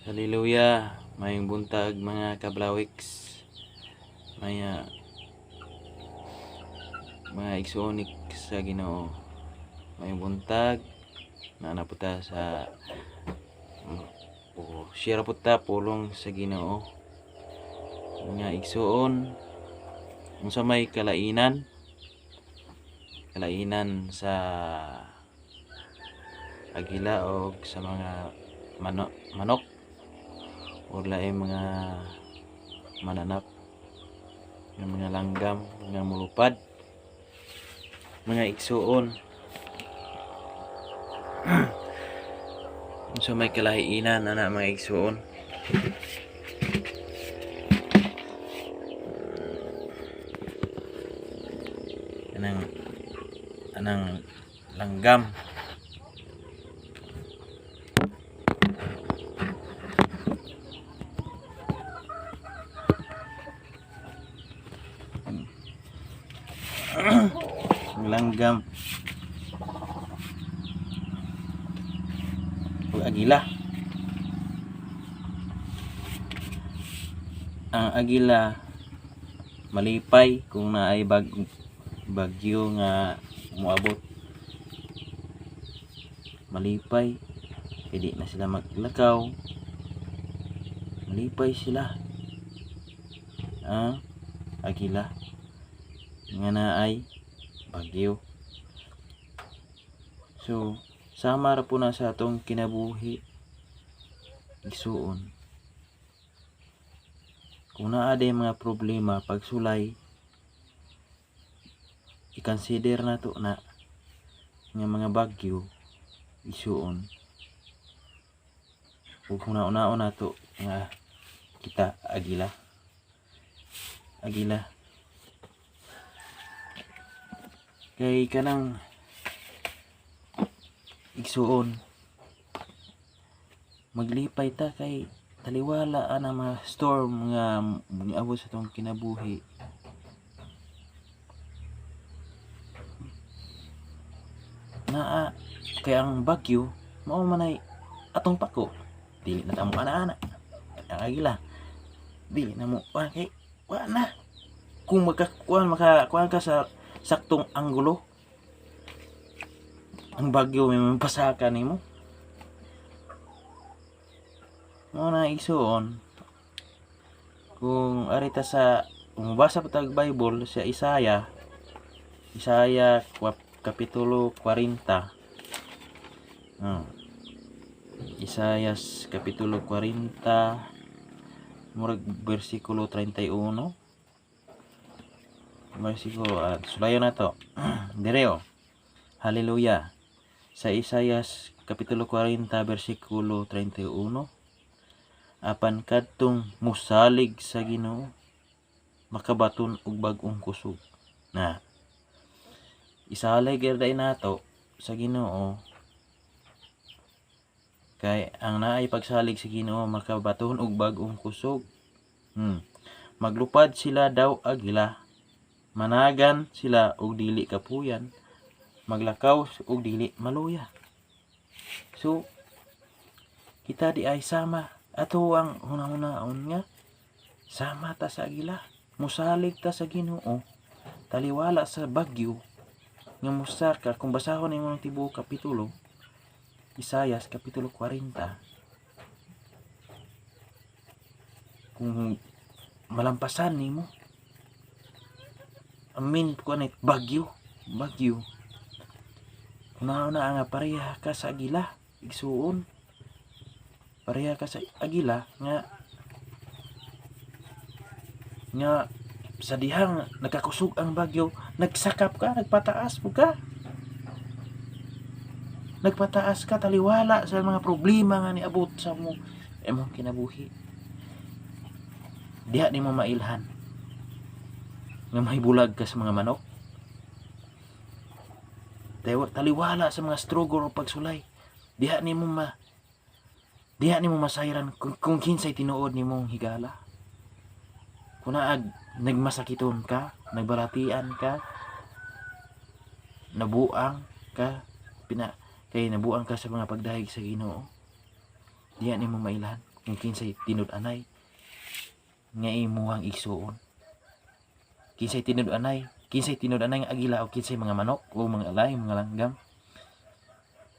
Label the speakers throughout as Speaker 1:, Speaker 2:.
Speaker 1: Hallelujah. Mayong buntag, mga kablawiks. Maya mga igsuonik sa Ginoo. Mayong buntag. Naa po ta sa o share po ta pulong sa Ginoo. Mga igsuon, unsa may kalainan? Kalainan sa agila og sa mga manok or laing mga mananap ng mga langgam nga mulupad, mga igsuon. Unsa may kalahiinan ana, mga igsuon? Anang langgam, ang langgam ug agila. Ang agila malipay kung naay bagyo nga moabot. Malipay kay di na sila maglakaw. Malipay sila, ang agila, nga naay bagyo. So sama ra po na sa atong kinabuhi, igsuon. Kung naa day mga problema, pagsulay, i-consider nato na nga mga bagyo, igsuon, ug huna-hunaon nato nga kita agila, agila. Kay kanang, igsuon, maglipay ta kay taliwala ana mga storm nga niabot sa atong kinabuhi. Naa kay ang bagyo mao man ay atong pako. Dili na ta mo ana-ana. Ang agila dili na mo wa kay wa na kung makakuan makakuan ka sa saktong anggulo, ang bagyo may mapasaka nimo. Mao na, igsuon, kung arita sa mubasa pa tag Bible sa Isaiah, Isaiah kapitulo 40. Isaiah kapitulo 40, murag bersikulo 31, bersikulo, sulayan na to direo. Hallelujah. Sa Isaiah kapitulo 40 bersikulo 31: "Apan kadtong musalig sa Ginoo makabaton og bag-ong kusog." Na isalig gyud nato sa Ginoo kay ang naay pagsalig sa Ginoo makabaton og bag-ong kusog. "Maglupad sila daw agila, managan sila og dili kapuyan, maglakaw og dili maluya." So kita di ay sama ato ang hunahunahon nga sama ta sa agila, musalig ta sa Ginoo taliwala sa bagyo nga musaka. Kung basahon nimo ang tibuok kapitulo, Isayas kapitulo 40, kung malampasan nimo amin kuan bagyo, bagyo una nga pareha ka sa agila, igsuon. Pareha ka sa agila nga nga sa dihang nakakusog ang bagyo, nagsakap ka, nagpataas po ka, nagpataas ka taliwala sa mga problema nga niabot sa mo imong kinabuhi. Diha nimo mailhan nga mahibulag ka sa mga manok. Taliwala sa mga struggle o pagsulay, diha nimo masayran kung kinsay tinuod nimong higala. Kung naag nagmasakiton ka, nagbalatian ka, nabuang ka, pina kay nabuang ka sa mga pagdahig sa Ginoo, diha nimo mailhan. Kung kinsay tinud-anay nga imuhang igsuon. Kinsay tinud-anay, kinsay tinud-anay nga agila o kinsay mga manok o mga alay, mga langgam.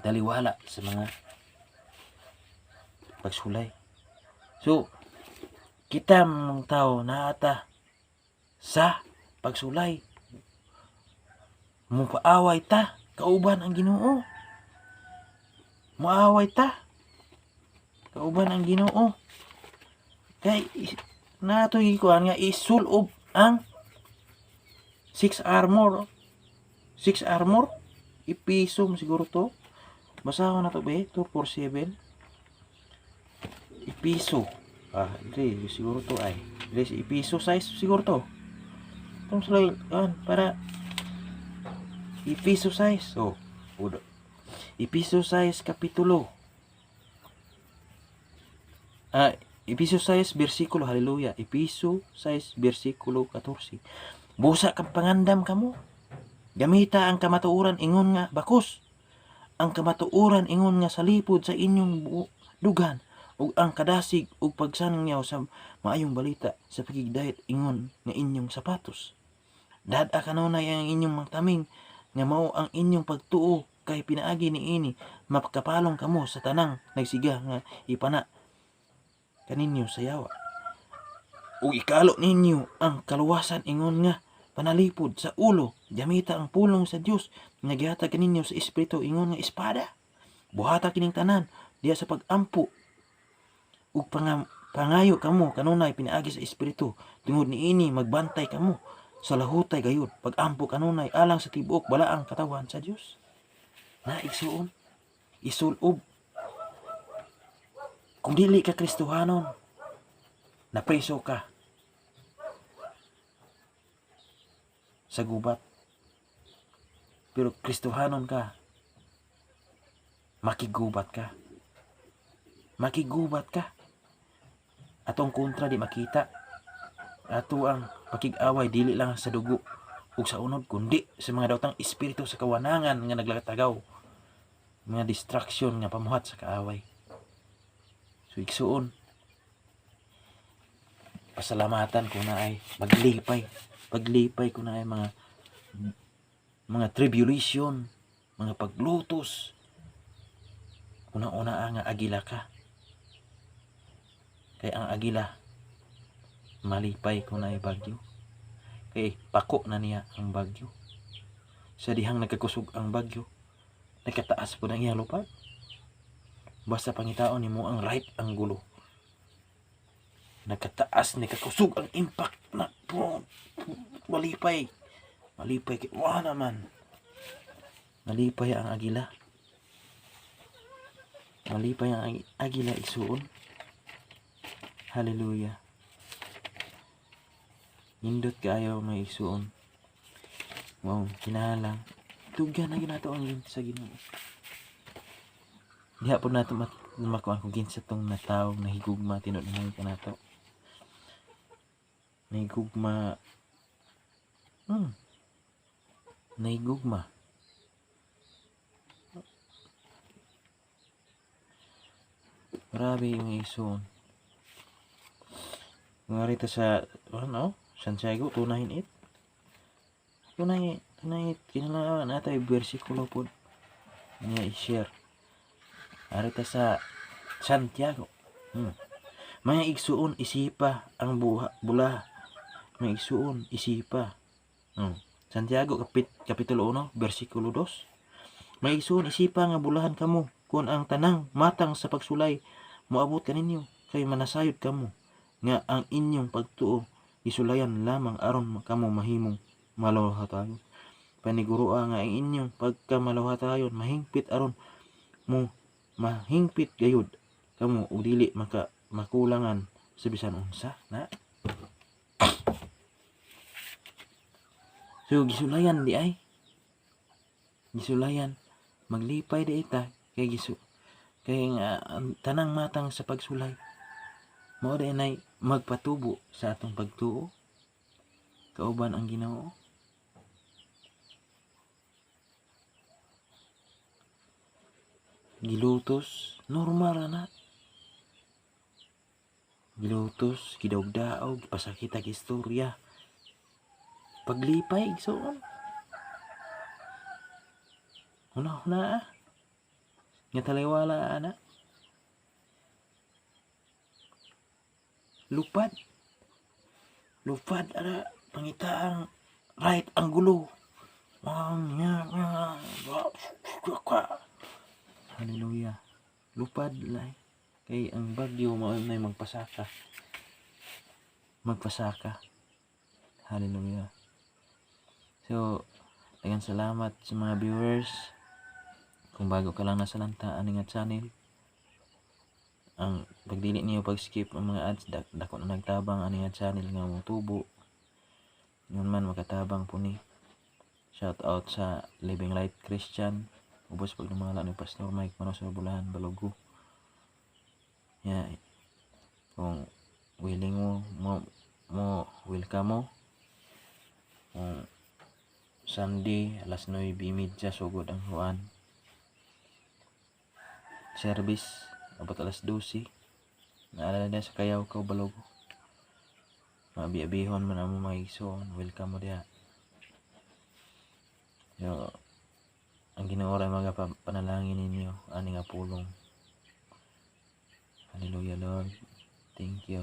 Speaker 1: Daliwala sa mga pagsulay. So, kita mga tao naata sa pagsulay. Mupaaway ta, kauban ang Ginoo. Muaway ta, kauban ang Ginoo. Kay nato gikuan nga isulob ang six armor. Six armor, Episo siguro to. Basahon na to be, 247. Episo. Ah, hindi, siguro to ay. Hindi, si Episo 6 siguro to. Itong sulay, yan, para Episo 6. Oh, udo. Episo 6 kapitulo. Ah, Episo 6 bersikulo, haleluya. Episo 6 bersikulo 14. Busa kang pangandam kamo. Gamita ang kamatuoran ingon nga bakos. Ang kamatuoran ingon nga salipod sa inyong dugan ug ang kadasig ug pagsangyaw sa maayong balita sa pagigdayat ingon nga inyong sapatos. Dad-a kanunay ang inyong mga taming nga mao ang inyong pagtuo, kay pinaagi niini mapakapalong kamo sa tanang nagsiga nga ipana kaninyo sa yawa. Ug ikalo ninyo ang kaluwasan ingon nga panalipod sa ulo. Gamita ang pulong sa Dios nga gihatag kaninyo sa Espiritu ingon nga espada. Buhata kining tanan diha sa pagampo ug pangayo kamo kanunay pinaagi sa Espiritu. Tungod niini magbantay kamo sa lahutay gayud, pagampo kanunay alang sa tibuok balaang katawan sa Dios. Na igsuon, isulob. Kung dili ka Kristohanon, napreso ka sa gubat. Pero Kristohanon ka, makigubat ka. Makigubat ka. Atong kontra di makita. Ato ang pakig-away dili lang sa dugo ug sa unod, kundi sa mga daotang espiritu sa kawanangan nga naglatagaw, mga distraction nga pamuhat sa kaaway. So igsuon, pasalamatan ko na ay maglipay, paglipay ko na ay mga tribulation, mga paglutos. Una-una nga agila ka, kay ang agila malipay kung naay bagyo, kay pako na niya ang bagyo. Sa dihang nagkakusog ang bagyo, nakataas po ang iyang lupad. Basta pangitaon nimo ang right anggulo, nagkataas, nagkakusog ang impact na po, malipay, malipay kay wa naman. Malipay ang agila, malipay ang agila, igsuon. Hallelujah. Nindot kaayo, mga igsuon. Wow, kinahanglan tugyan na ginato ang sa Ginoo. Diha po nato makuha kung kinsa tong natawag na higugma tinuod na kanato. Nahigugma. Nahigugma. Grabe yung igsuon. Nga rito sa ano, Santiago 2:98. 2:98, 2:98, kinahanglan nato ay bersikulo pod nga i-share. Arita sa Santiago. Mga igsuon, isipa ang buha, bula. Mga igsuon, isipa. Santiago kapitulo 1, bersikulo 2. Mga igsuon, isipa nga bulahan kamo kung ang tanang matang sa pagsulay moabot kaninyo, kay manasayod kamo nga ang inyong pagtuo gisulayan lamang aron kamo mahimong maluhatayon. Paniguroa nga ang inyong pagkamaluhatayon mahingpit aron mo mahingpit gayud kamo ug dili maka makulangan sa bisan unsa na. So gisulayan di ay. Gisulayan, maglipay di ita kay gisu kay nga ang tanang matang sa pagsulay mao di nay magpatubo sa atong pagtuo kauban ang Ginoo. Gilutos, normal ra na. Gilutos, gidaog-daog, gipasakit ang istorya. Paglipay, igsoon. Huna-huna ah. Nga taliwala ana. Lupad. Lupad ara pangita ang right anggulo. Hallelujah. Lupad lay. Kay ang bagyo mao nay magpasaka. Magpasaka. Hallelujah. So, daghang salamat sa mga viewers. Kung bago ka lang nasa lanta ani nga channel, ang pagdili niyo pag-skip ang mga ads, dako na nagtabang ani nga channel nga motubo. Yun man makatabang po ni. Shout out sa Living Light Christian. Ubos pagdumala ni Pastor Mike Manos Bulahan Balogo. Yeah. Kung willing mo welcome mo. Kung Sunday alas 9:30 sugod ang huan. Service abot alas 12. Naalala na sa Kayaw Kaw Balogo. Maabi-abihon man amo mga igsoon, welcome mo diha. Yo, ang Ginoo ra mga panalangin ninyo ani nga pulong. Hallelujah, Lord. Thank you.